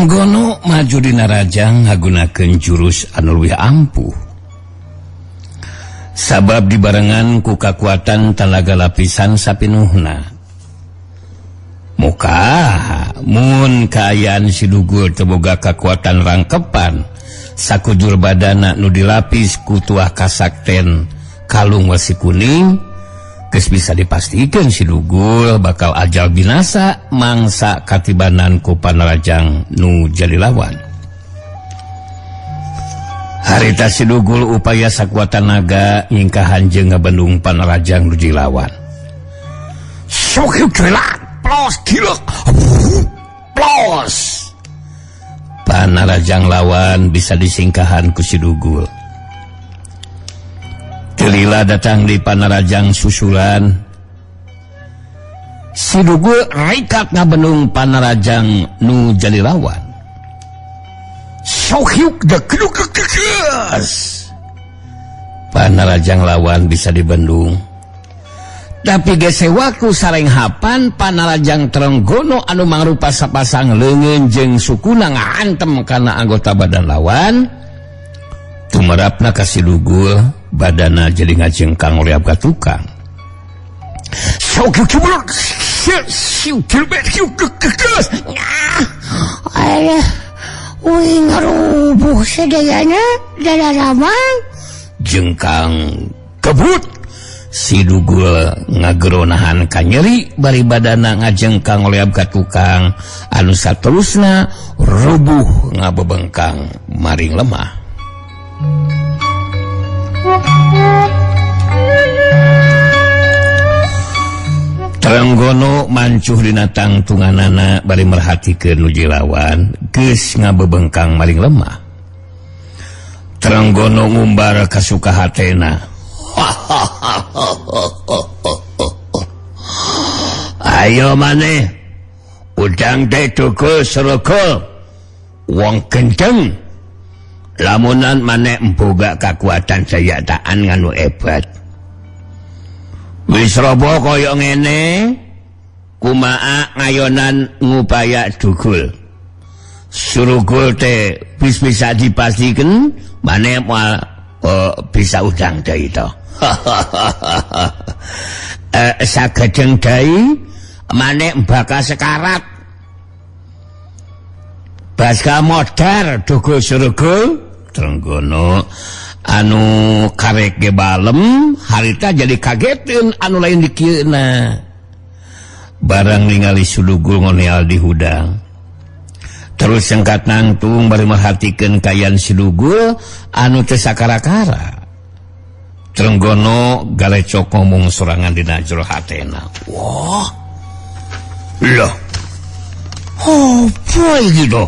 Trenggono maju dina rajang ngagunakeun jurus anu leuwih ampuh. Sabab dibarengan ku kakuatan tanaga lapisan sapinuhna. Muka mun kaayaan si Dugul teu boga kakuatan rangkepan sakujur badana nu dilapis ku tuah kasakten kalung wesi kuning, geus bisa dipastikan si Dugul bakal ajal binasa mangsa katibanan ku Panarajang nu jadi lawan. Harita si Dugul upaya sakuat tanaga nyingkahan jeung ngabendung Panarajang nu jadi lawan. Sok plos gilek plos. Panarajang lawan bisa disingkahan ku si Dugul. Teu lila datang di Panarajang susulan. Si Dugul rekat ngabendung Panarajang nu jadi lawan. Sohyuk Panarajang lawan bisa dibendung. Tapi gese waktu sarenghapan Panarajang Trenggono anu mangrupa sapasang leungeun jeung sukuna ngahantem kana anggota badan lawan. Tumerapna ka si Dugul badana jadi ngajengkang leap ka tukang. Alah, uing ngarubuh sadayana dalamang jengkang kebut. Si Dugul ngagero nahan kanyeri bari badana ngajengkang leap ka tukang anu saterusna rubuh ngabebengkang maring lemah. Trenggono mancuh dina tangtunganana bari merhatikeun nu jilawan geus ngabebengkang maring lemah. Trenggono ngumbar kasuka hatena. Ayo maneh udang teh Dugul serogol wong gendeng lamunan maneh emboga kakuatan sayataan nganu hebat. Wis robo kaya ngene kumaa ngayonan ngupaya Dugul surugul teh wis bisa dipastikan maneh moal bisa udang deui to. Sagedeng deui maneh bakal sekarat baska modar Dugul surugul. Trenggono anu karek ge balem harita jadi kageteun anu lain dikieuna. Barang ningali Sudugul ngoneal di hudang terus sengkat nangtung bari merhatikeun kayan si Dugul anu teu sakara-kara. Trenggono galecok ngomong sorangan dina jero hatena. Wah, lah, apa iki to?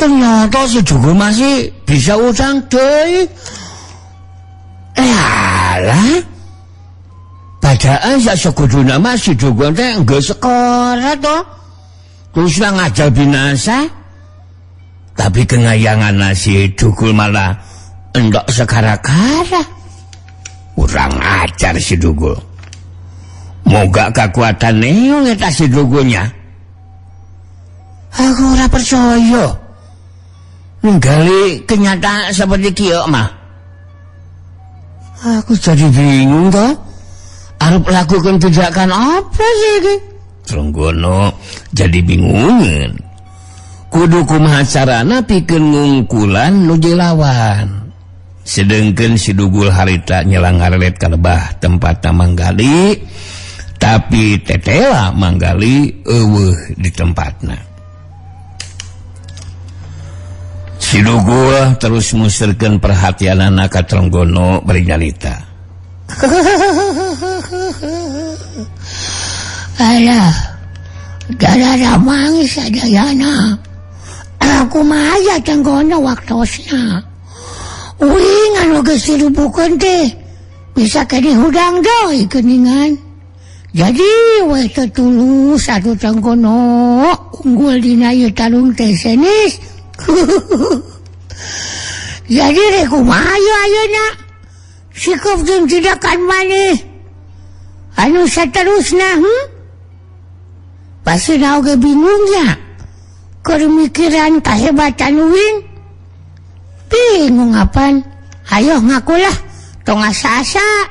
Ternyata si Dugul masih bisa utang deui. Alah, padahal sak sakuduna mah si Dugul teh geus sekolah to. Terus lah ngajal binasa. Tapi kengayangan si Dugul malah endok sekara-kara. Kurang ajar si Dugul. Moga kekuatan neong eta si Dugulnya. Aku ora percaya. Ninggali kenyataan seperti kieu mah. Aku jadi bingung toh. Arep lakukan tindakan apa sih iki? Trenggono jadi bingungan. Kudu kumaha carana pikeun ngungkulan nu dilawan. Sedengkeun si Dugul harita nyelang ngarelet ka lebah tempatna manggali, tapi tetela manggali eueuh di tempatna. Si Dugul terus muserkeun perhatianana ka Trenggono bari nyarita. Alah, daramang sadayana. Aku mah aya Trenggono waktosna. Uing anu geus dirubuhkeun teh bisa kene hudang deui geuningan. Jadi we teu tulus atuh Trenggono unggul dina ieu tarung teh senis. Jadi rek kumaha ayeuna? Sikap jeung tindakan maneh anu saterusna, Pasti oge bingungnya. Keur mikiran kahebatan uing. Bingung apan? Ayo ngakulah tong asa-asa.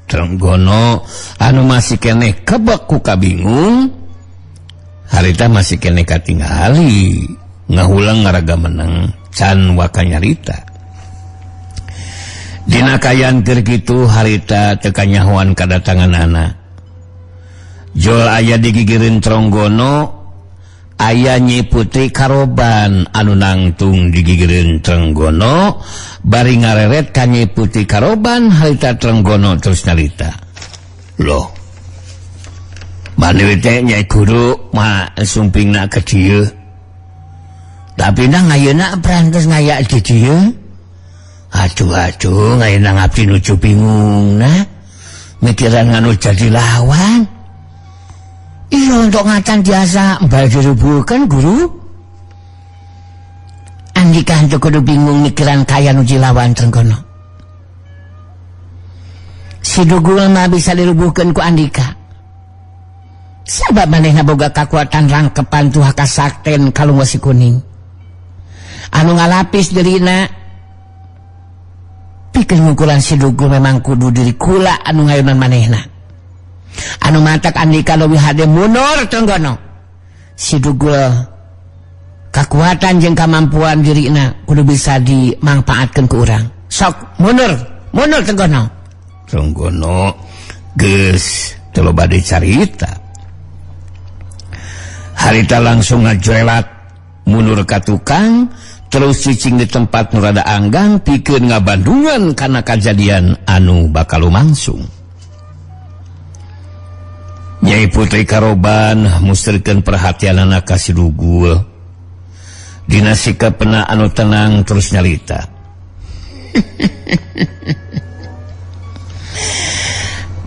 Trenggono anu masih keneh kebek ku kabingung. Harita masih keneh katingali ngahulang ngaraga meneng can waka nyarita. Dina kaayaan keur kitu harita teu kanyahoan kadatangan anak. Jol aya di gigireun Trenggono aya Nyi Putri Karoban anu nangtung di gigireun Trenggono bari ngareret ka Nyi Putri Karoban harita Trenggono terus nyarita. Loh. Maneh teh Nyai Guru mah sumpingna ka dieu. Tapi na ngayeuna perantos ngaya di dieu. Aduh aduh ngayeuna ngabdi nuju bingung na. Mikiran nganu jadi lawan. Iya untuk ngacan biasa mbal dirubuhkan guru. Andika henteu kudu bingung mikiran kaya nu lawan Trenggono. Si Dugul mah bisa dirubuhkeun ku Andika. Sabab manehna boga kakuatan rangkepan tuah kasakten kalung wesi kuning. Anu ngalapis dirina pikeun ngungkulan si Dugul memang kudu diri kula anu ngayunan manehna. Anu matak Andika leuwih hade mundur Trenggono. Si Dugul kakuatan jeung kamampuan dirina kudu bisa dimangpaatkeun ku urang. Sok mundur, mundur Trenggono. Trenggono geus teu loba dicarita. Harita langsung ngajoelat mundur ka tukang terus cicing di tempat nu rada anggang pikeun ngabandungan kana kajadian anu bakal lumangsung. Nyai Putri Karoban musterkeun perhatianana ka si Dugul. Dina sikapna anu tenang terus nyarita.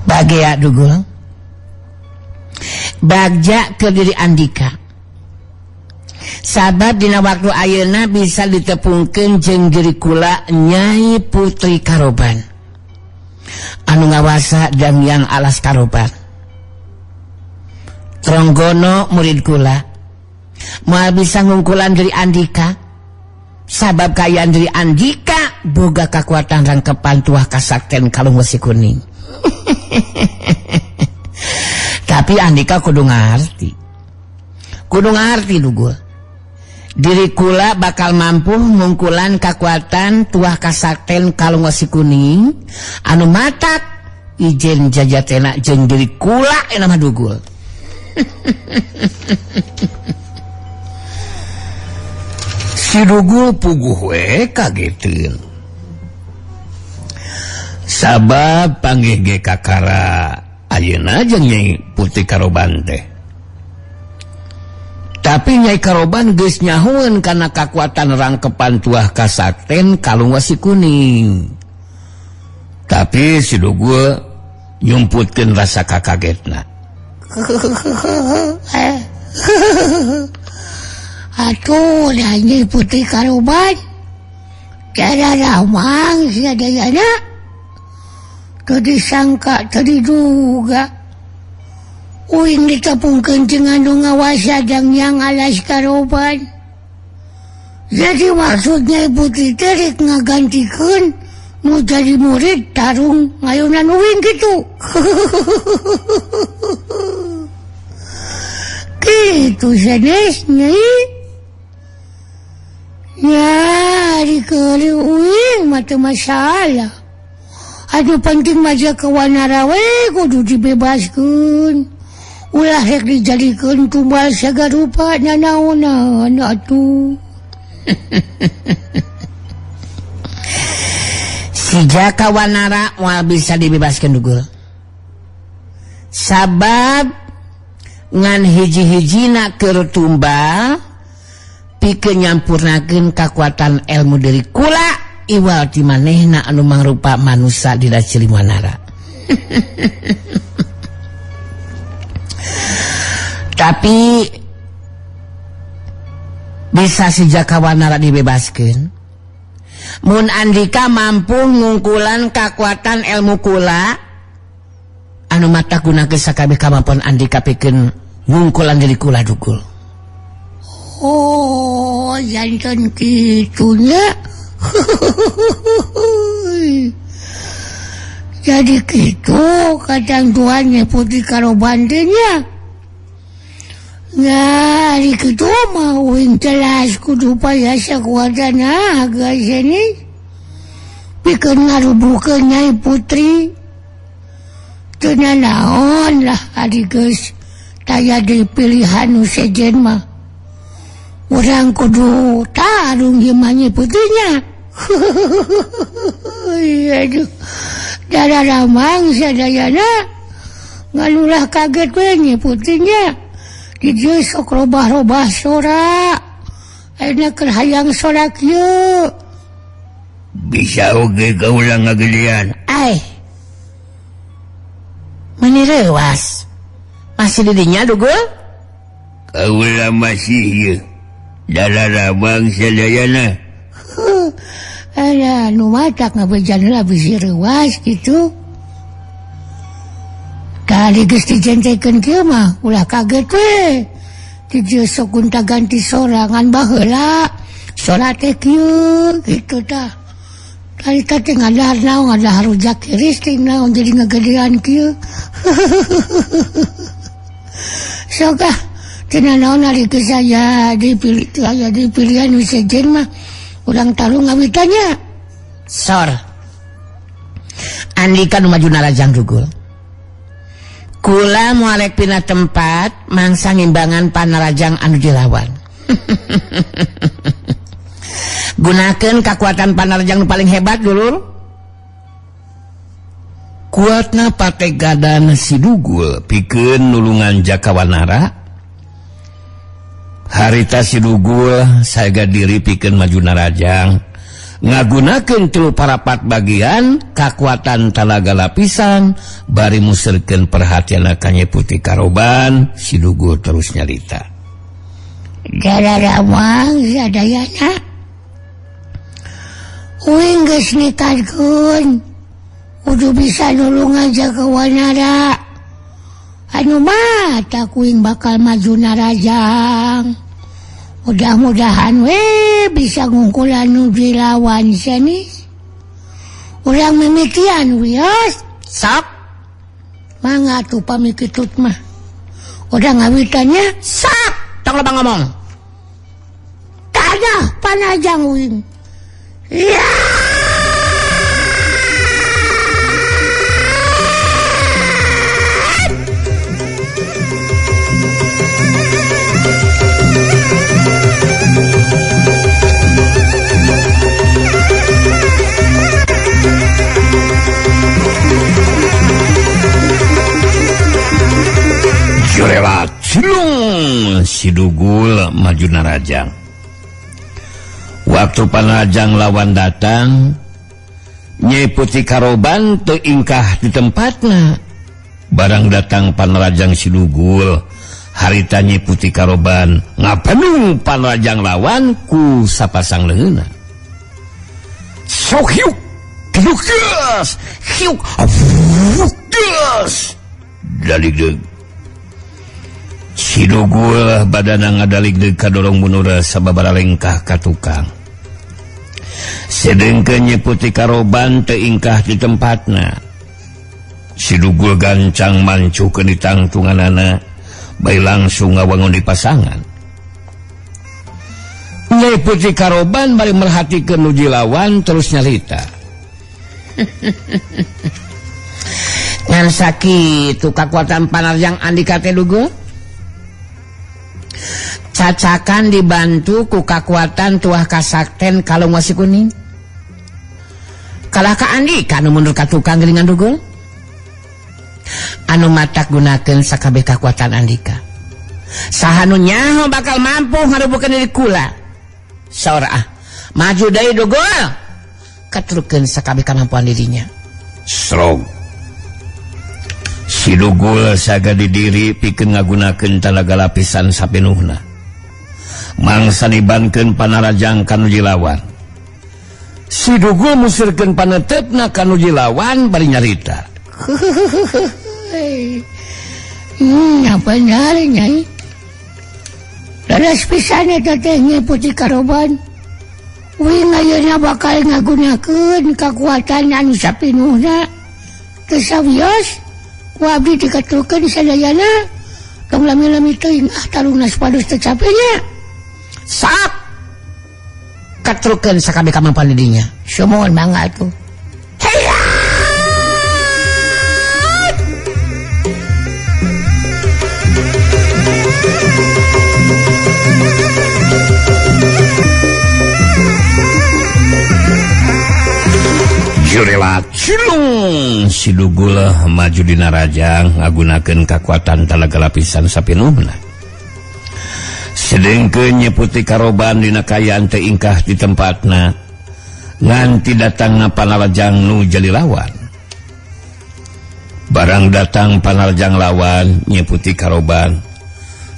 Bagea Dugul. Bagja ke diri Andika. Sabab dina waktu ayeuna bisa ditepungkeun jeung diri kula Nyai Putri Karoban. Anu ngawasa Danghyang Alas Karoban. Trenggono murid kula moal bisa ngungkulan diri Andika. Sabab kaayaan diri Andika boga kakuatan rangkepan tuah kasakten kalung wesi kuning. Tapi Andika kudu ngarti. Kudu ngarti Dugul. Diri kula bakal mampu ngungkulan kakuatan tuah kasakten kalung wesi kuning anu matak ijen jajatena jeung diri kula eta mah Dugul. Si Dugul puguh we kageteun. Sabab panggih ge kakara ayeuna jeung Nyai Putri Karoban teh. Tapi Nyai Karoban geus nyahoeun kana kakuatan rangkepan tuah kasakten kalung wesi kuning. Tapi si Dugul nyumputkeun rasa kakagetna. Atuh Nyai Putri Karoban cara ramang sadayana teu disangka teu diduga uing ditepungkeun jeung anu ngawasa Danghyang Alas Karoban. Jadi maksudnya Putri teh rek ngagantikeun nu jadi murid tarung ngayunan uing kitu. Kitu sanes Nyai. Ya, dikeuli uing mah teu masalah. Anu penting mah Jaka Wanara we kudu dibebaskeun. Ulah rek dijadikeun tumbal sagarupa nanaonan atuh. Si Jaka Wanara moal bisa dibebaskeun Dugul. Sabab ngan hiji-hijina keur tumbal pikeun nyampurnakeun kakuatan ilmu diri kula iwal ti manehna anu mangrupa manusa dina Ciliwanara. Tapi bisa si Jaka Wanara dibebaskeun mun Andika mampu ngungkulan kakuatan ilmu kula anu mata gunakeun sakabeh kamampuan Andika pikeun ngungkulan diri kula Dugul. Oh. Oh janten kitunya. Jadi kitu katantuan Nyai Putri Karoban teh nya. Nya ari kitu mah uing telas kudu payah sakuat tenaga sini. Pikeun ngarubuhkeun Nyai Putri. Teu nanaon lah ari geus taya deui pilihan nu sejen mah. Urang kudu tarung ieu mah Nyai Putrinya. Aduh, darah ramang sadayana ngalulah kaget we Nyai Putrinya. Di dieu sok robah-robah sora. Ayeuna keur hayang sora kieu. Bisa oge kaula ngagedean. Ai. Meni reuas. Masih di dinya Dugul? Kaula masih ieu. Darah ramang sadayana. Alah, nu matak ngabejan heula bisi reuas kitu. Tadi geus dijentekeun kieu mah ulah kaget we. Di dieu sok gonta-ganti sorangan baheula. Sora teh kieu kitu tah. Tadi teh ngadahar naon ngadahar rujak kiris teh naon jadi ngagedean kieu. Sok ah teu naon ari geus aya dipilih teu aya dipilihan nu sejen mah urang tarung ngawitannya. Sor. Andika nu maju narajang Dugul. Kula moal rek pindah tempat mangsa ngimbangan panarajang anu dilawan. Gunakeun kakuatan panarajang nu paling hebat dulur. Kuatna pategadan si Dugul pikeun nulungan Jakawanara. Harita si Dugul saga diri pikeun maju narajang. Ngagunakeun tilu parapat bagian kakuatan talaga lapisan bari muserkeun perhatian ka Nyai Putri Karoban. Si Dugul terus nyarita. Darah ramang sadayana. Uing geus nikahkeun. Kudu bisa nulungan Jakawanara. Anu mata kuing bakal maju narajang. Mudah-mudahan we bisa ngungkulan nu dilawan seni. Urang mimitian wios. Sok. Mangga tuh pamikitut mah. Urang ngawitannya sok. Tong loba ngomong. Tanah panajang uing. Ya. Jurelat cilung si Dugul maju narajang. Waktu panarajang lawan datang, Nyai Putri Karoban teu ingkah di tempatna. Barang datang panarajang si Dugul, harita Nyai Putri Karoban ngapenung panarajang lawan ku sapasang leungeunna. Sok hiuk, geus, hiuk, geus. Daligdeug. Si Dugul badana ngadaligdeug kadorong mundur sababara lengkah ka tukang. Sedengkeun Nyai Putri Karoban teu ingkah di tempatna. Si Dugul gancang mancukeun di tangtunganana, bae langsung ngawangun di pasangan. Nyai Putri Karoban bari merhatikeun nu dilawan terus nyarita. Ngan sakitu kakuatan panarjang Andika teh Dugul. Cacakan dibantu ku kakuatan tuah kasakten kalung wasi kuning. Kalah ka Andika nu mundur ka tukang geuningan Dugul. Anu matak gunakeun sakabeh kakuatan Andika. Saha nu nyaho bakal mampu ngarubukeun diri kula. Saur ah, maju deui Dugul. Katrukeun sakabeh kamampuan dirinya. Strong. Si Dugul saga didiri pikeun ngagunakeun talaga lapisan sapenuhna. Mangsa nibankeun panarajang kanu dilawan. Si Dugul musirkeun paneuteup kanu dilawan bari nyarita. Apa nyari nyai? Leres pisan eta teh Nyi Putri Karoban. Uing ayeuna bakal ngagunakeun kakuatan anu sapinuhna. Teu sawios ku abdi dikatulkeun sadayana. Tong lami-lami teuing ah tarungna supados teu cape nya. Sok katrukeun sakabeh kamampuan didinya. Sumuhun mangga atuh. Jurela cilung si Dugul maju dina rajang ngagunakeun kakuatan talaga lapisan sapinuhna. Sedengkeun Nyi Putri Karoban dina kaayaan teu ingkah di tempatna nganti datangna panarajang nu jadi lawan. Barang datang panarajang lawan Nyi Putri Karoban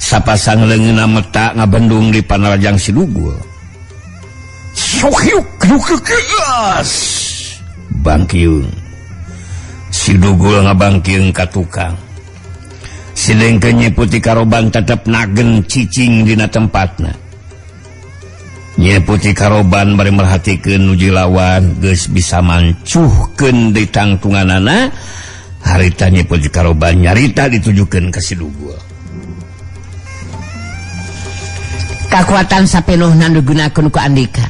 sapasang leungeunna meta ngabendung di panarajang si Dugul. Sohyuk keus bangkiung si Dugul ngabangkiung ka tukang. Sedengkeun Nyi Putri Karoban tetep nagen cicing dina tempatna. Nyi Putri Karoban bari merhatikeun nu lawan geus bisa mancuhkeun di tangtunganana. Harita Nyi Putri Karoban nyarita ditujukeun ka si Dugul. Kakuatan sapenuhna digunakeun ku Andika.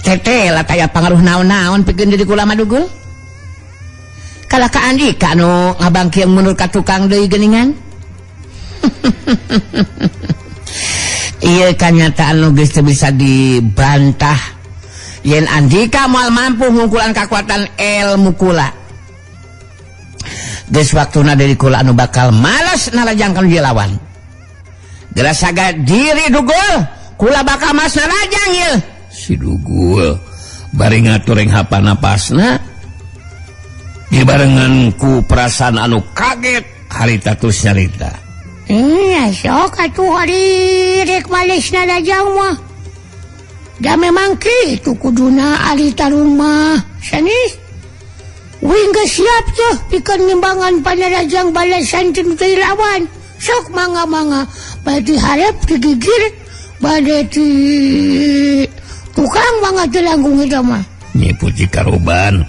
Tete lah taya pangaruh naon-naon pikeun diri kula mah Dugul. Kalah ka Andika anu ngabangkiang mundur ka tukang deui geuningan. Ieu kanyataan nu geus teu bisa dibantah. Yen Andika moal mampu ngungkulan kakuatan ilmu kula. Geus waktuna diri kula anu bakal males narajang ka nu lawan. Gerasaga diri Dugul, kula bakal mas narajang ieu. Si Dugul bari ngatur hapan napasna dibarengan ku perasaan anu kaget harita terus nyarita. Iya sok atuh hari rek males narajang mah. Da memang kitu kuduna ari tarung mah. Sanes uing geus siap tuh pikeun ngimbangan panarajang balasan ti nu lawan. Sok mangga-mangga bade hareup digigir bade di tukang mangga teu langkung eta mah. Nyi Putri Karoban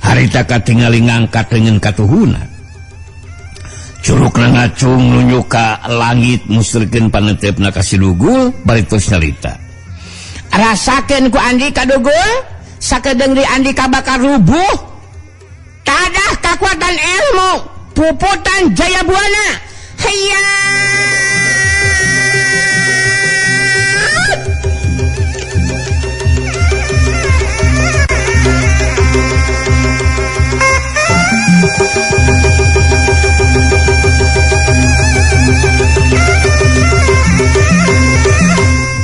harita katingali ngangkat leungeun katuhuna. Curugna ngacung nunjuk ka langit musrikeun paneuteup ka si Dugul bari terus nyarita. Rasakeun ku Andika Dugul, sakedeung di Andika bakal rubuh. Tadah kakuatan ilmu puputan Jaya Buana. Hayya.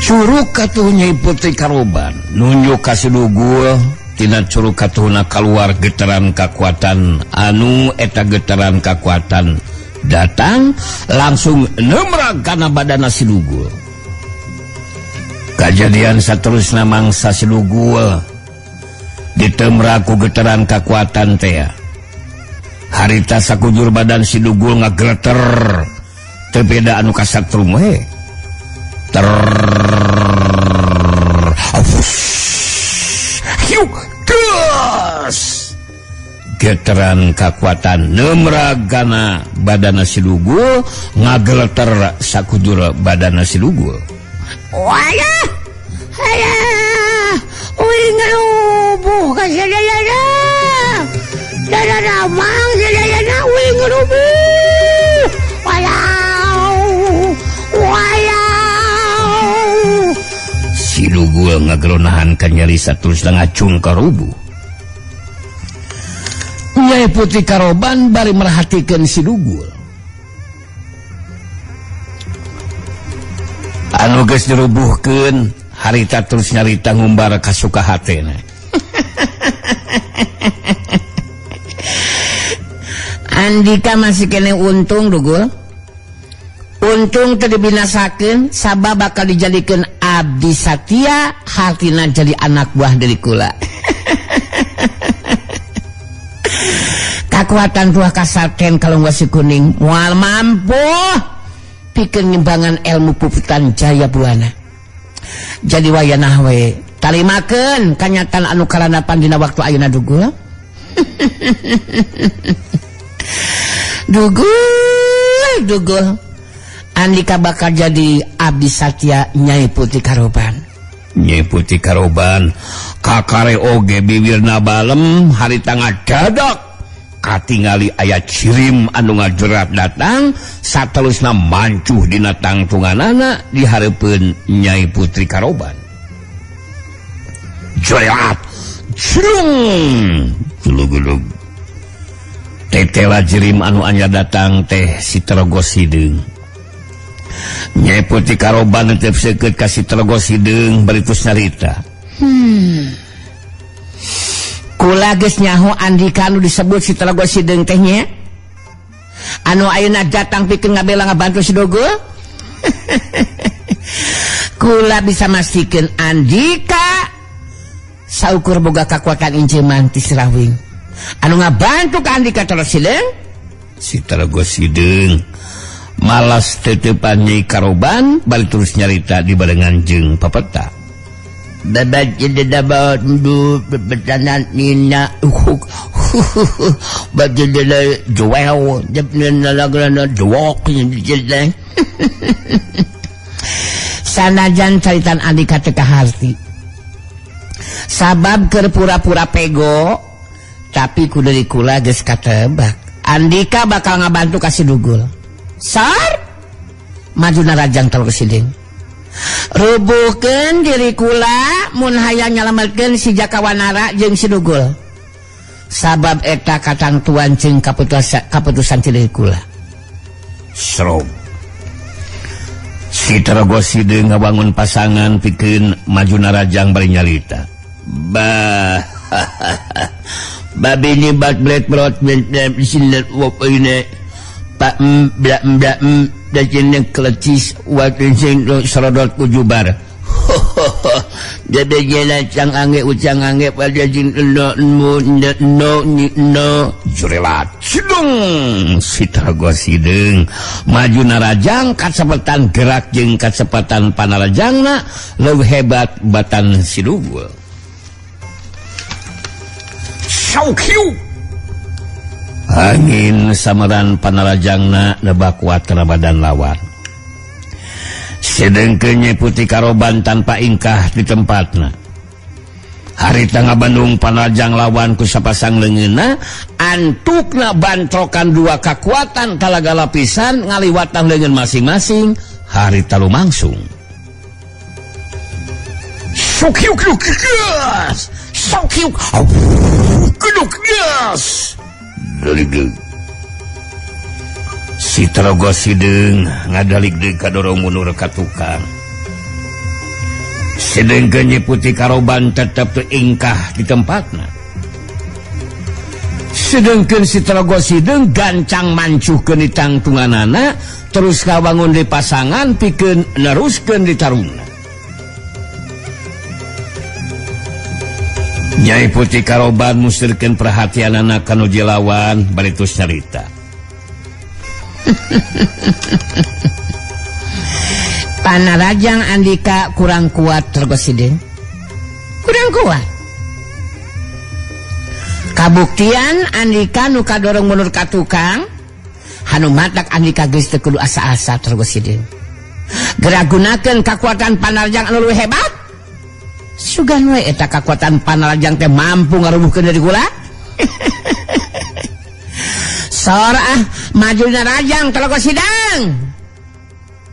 Curug katuh Nyai Putri Karoban nunjuk ka si Dugul tina curug katuhna kaluar getaran kakuatan anu eta getaran kakuatan datang langsung nemrag kana badana si Dugul. Kajadian saterusna mangsa si Dugul ditemrag ku getaran kakuatan teh. Harita sakujur badan si Dugul ngageleter teu beda anu kasatrum we. Ter hiuk gas getaran kakuatan nemragana badana si Dugul ngageleter sakujur badana si Dugul. Walah, alah, uing rubuh ka sadayana. Daramang sadayana uing rubuh. Walau, walau. Si Dugul ngageronahan ka nyeri saterusna ngacung ka rubuh. Nyai Putri Karoban bari merhatikeun si Dugul. Anu geus dirubuhkeun harita terus nyarita ngumbar kasuka hatena. Andika masih kene untung Dugul. Untung teu dibinasakeun sabab bakal dijadikeun abdi satia hartina jadi anak buah dari kula. Kakuatan buah kasaten kalung wasi kuning moal mampu Pikeun ngimbangan ilmu puputan Jaya Buana. Jadi wayanah we tarimakeun kanyataan anu karanapan dina waktu ayeuna dugul. Dugul dugul Andika bakal jadi abdi satya Nyai Putri Karoban. Nyai Putri Karoban kakare oge bibirna balem harita ngadadak katingali aya cirim anu ngajerat datang saterusna mancuh dina tangtunganana di hareupeun Nyai Putri Karoban. Jerat cirung gulug-gulug tetela jirim anu anyar datang teh si Tlogo Sideung. Nyai Putri Karoban teu seukeut ka si Tlogo Sideung bari tus nyarita. Kula geus nyaho Andika anu disebut si Tlogo Sideung teh nya. Anu ayeuna datang pikeun ngabela ngabantu si Dogol. Kula bisa mastikeun Andika saukur boga kakuatan inceman ti Sirawing. Anu ngabantu ka Andika Tlogo Sideung. Si Tlogo Sideung malas tetepan Nyai Karoban bari terus nyarita di barengan jeung papeta. Babat jeda du betanan nina huk bajeda juwel jepna lagrana juwok jeda. Sanajan caritan Andika teu kaharti. Sabab keur pura-pura pego tapi ku deui kula geus katebak. Andika bakal ngabantu ka si Dugul. Sar maju narajang Tlogo Sideung. Rubuhkeun diri kula mun hayang nyalametkeun si Jaka Wanara jeung si Dugul. Sabab eta katangtuan jeung kaputusan ti kula. Serong. Si Tlogo Sideung ngabangun pasangan pikeun maju narajang bari nyalita. Bah babi ni bat blet brot sinet wop ini pak bla bla dajene klecis waktu sing serodot kujubar. Jadi jela cang ange ucang ange pada jin no no no no jurelat sidung si Tlogo Sideung maju narajang kacepetan gerak jeung kacepatan panarajangna leuwih hebat batan si Dugul. Saukiu angin samaran panarajangna nebak kuat kana badan lawan. Sedengkeun Nyai Putri Karoban tanpa ingkah di tempatna. Harita ngabandung panarajang lawan ku sapasang leungeunna, antukna bantrokan dua kakuatan talaga lapisan ngaliwatan leungeun masing-masing, harita lumangsung. Sokiuk gas, sokiuk geduk gas. Daligdeug. Si Tlogo Sideung ngadaligdeug kadorong mundur ka tukang. Sedengkeun Nyi Putri Karoban tetep teu ingkah di tempatna. Sedengkeun si Tlogo Sideung gancang mancuhkeun di tangtunganana terus kawangun di pasangan pikeun neruskeun di tarungna. Nyai Putri Karoban musirkeun perhatianana ka nu lawan bari tus nyarita. Panarajang Andika kurang kuat Tlogo Sideung. Kurang kuat. Kabuktian Andika nu kadorong mundur ka tukang, hanu matak Andika geus teu kudu asa-asa Tlogo Sideung. Geura gunakeun kakuatan panarajang anu leuwih hebat. Sugan we eta kakuatan panarajang teh mampu ngarubuhkeun diri kula. Sora ah maju narajang Tlogo Sideung.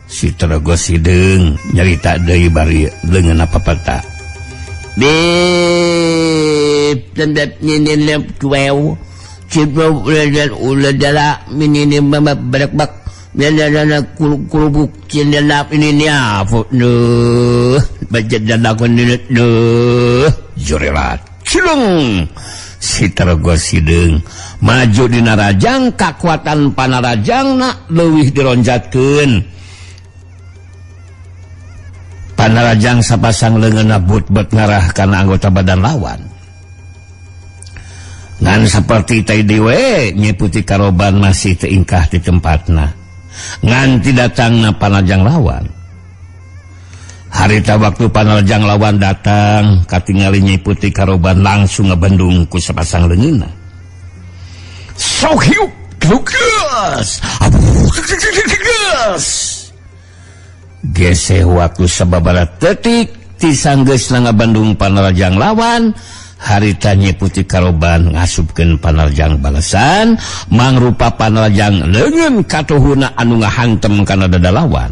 Si Tlogo Sideung nyarita deui bari leungeunna papeta. Bip tendep ninilep tuew. Cipro ulah ulah dala minini mama berekbak. Nana kurubuk cindana ini ni apa nu baca dana kun nu jurelat cilung si Tlogo Sideung maju dina rajang kakuatan panarajangna leuwih dironjatkeun. Panarajang sapasang leungeunna but-but ngarah kana anggota badan lawan. Ngan saperti tadi we Nyi Putri Karoban masih teingkah di tempatna. Nganti datangna Panarjang lawan. Harita waktu Panarjang lawan datang, katingali Nyai Putri Karoban langsung ngebendung ku sepasang leungeunna. Sok hiup lukas. Geseh waktu sababaraha detik ti sanggeusna ngabendung Panarjang lawan, harita Nyai Putri Karoban ngasupkeun Panarjang balesan, mangrupa Panarjang leungeun katuhuna anu ngahantem kana dada lawan.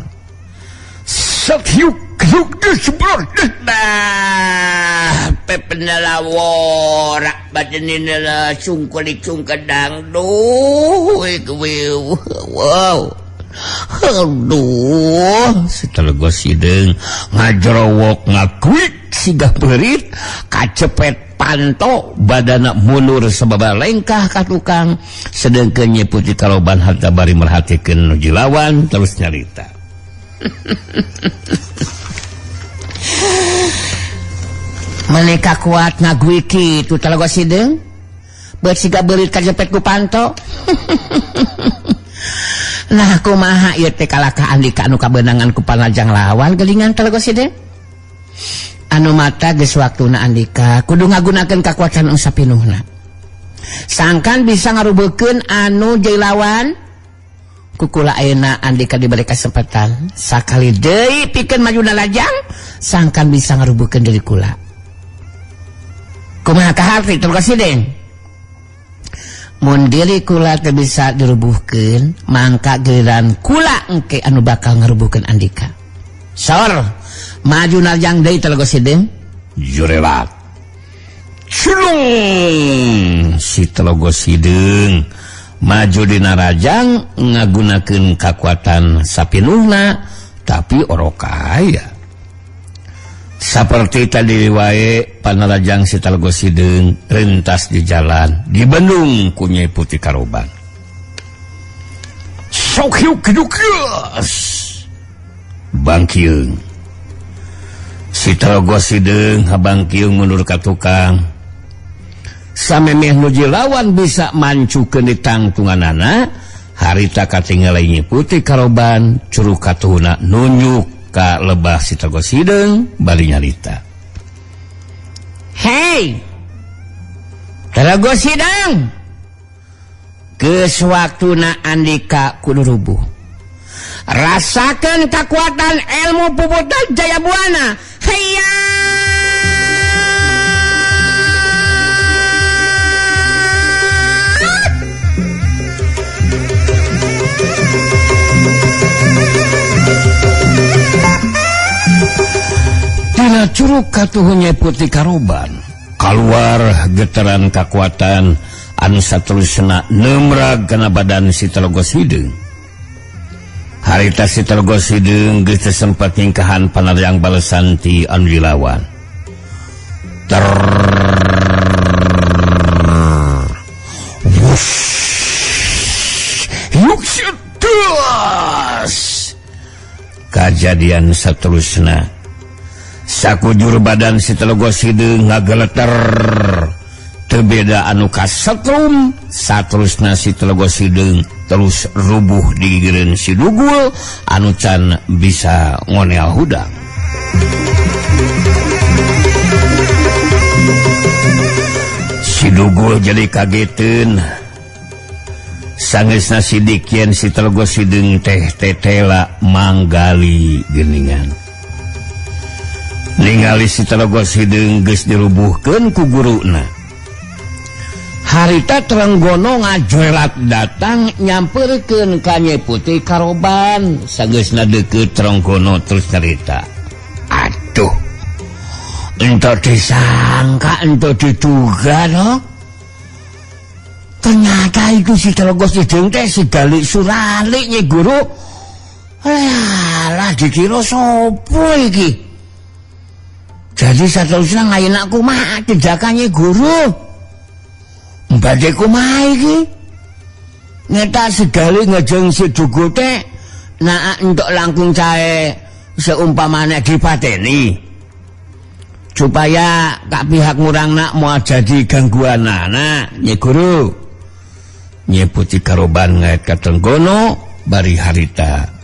Sok hiup bah pepenalawora badanina cungkulik cungkedang duh wow aduh setelah sideung ngajrowok ngakuik siga beurit kacepet panto badana mundur sababa lengkah ka tukang sedengkeun Nyai Putri Karoban harta bari merhatikeun nu jilawan terus nyarita. Mereka kuat ngaguiki itu talaga sideung beut siga beurit kajepet ku panto. Nah kumaha ieu teh kalakah andika anu kabeunangan ku Panarjang lawan geulingan talaga sideung anu mata geus waktuna andika kudu ngagunakeun kakuatan anu sapinuhna sangkan bisa ngarubekeun anu jeung lawan kukula ayeuna andika diberi kesempatan sakali deui pikeun maju lajang sangkan bisa ngarubukeun diri kula. Kumaha kaharti terus sideung mun diri kula teu bisa dirubuhkeun mangka giliran kula engke anu bakal ngarubuhkeun andika. Sor maju narjang deui telaga sideung jurelat culung si Telaga Sideung maju dina rajang ngagunakeun kakuatan sapinuhna tapi orok aya. Saperti tadi wae Panarjang si Telaga Sideung rentas di jalan di Bandung ku Nyai Putri Karoban. Sok hiuk kidukeus bangkiung si Telaga Sideung habangkiung mundur ka tukang. Samemeh nu jilawan bisa mancukeun di tangtunganana harita katingali Nyai Putri Karoban curug katuhuna nunjuk ka lebah si Telaga Sideung bari nyarita. Hei Telaga Sideung, geus waktuna andika kudu rubuh. Rasakeun kakuatan ilmu puputan Jaya Buana. Hayya Tina curug katuhu Nyai Putri Karoban kaluar getaran kakuatan anu saterusna nemrag kana badan si Telaga Sideung. Harita si Telaga Sideung geus teu sempat nyingkahan Panarjang balesan ti anu dilawan. Ter kajadian saterusna sakujur badan si Telaga Sideung ngageleter teu beda anu kasetrum. Saterusna si Telaga Sideung terus rubuh digigireun si Dugul anu can bisa ngonel hudang. Si Dugul jadi kageteun sangeusna sidik yen si Telaga Sideung teh tetela manggali geuningan. Ningali si Telaga Sideung geus dirubuhkeun ku guruna. Harita Trenggono ngajoelat datang nyamperkeun ka Nyai Putri Karoban. Sageusna deukeut Trenggono terus carita. Aduh, ento disangka ento diduga no. Ternyata itu si Telaga Sideung teh si Galik Suralik Nyi Guru. Alah dikira sapa iki? Jadi saterusna ngayeuna kumaha tindakan Nyi Guru? Badhe kumaha iki? Ngetak segali ngejeng si Dugul teh naa entuk langkung cae seumpamane dipateni. Supaya kak pihak ngurangna moal jadi gangguan anak Nyi Guru. Nyi Putri Karoban ngaet ka Trenggono Bari harita.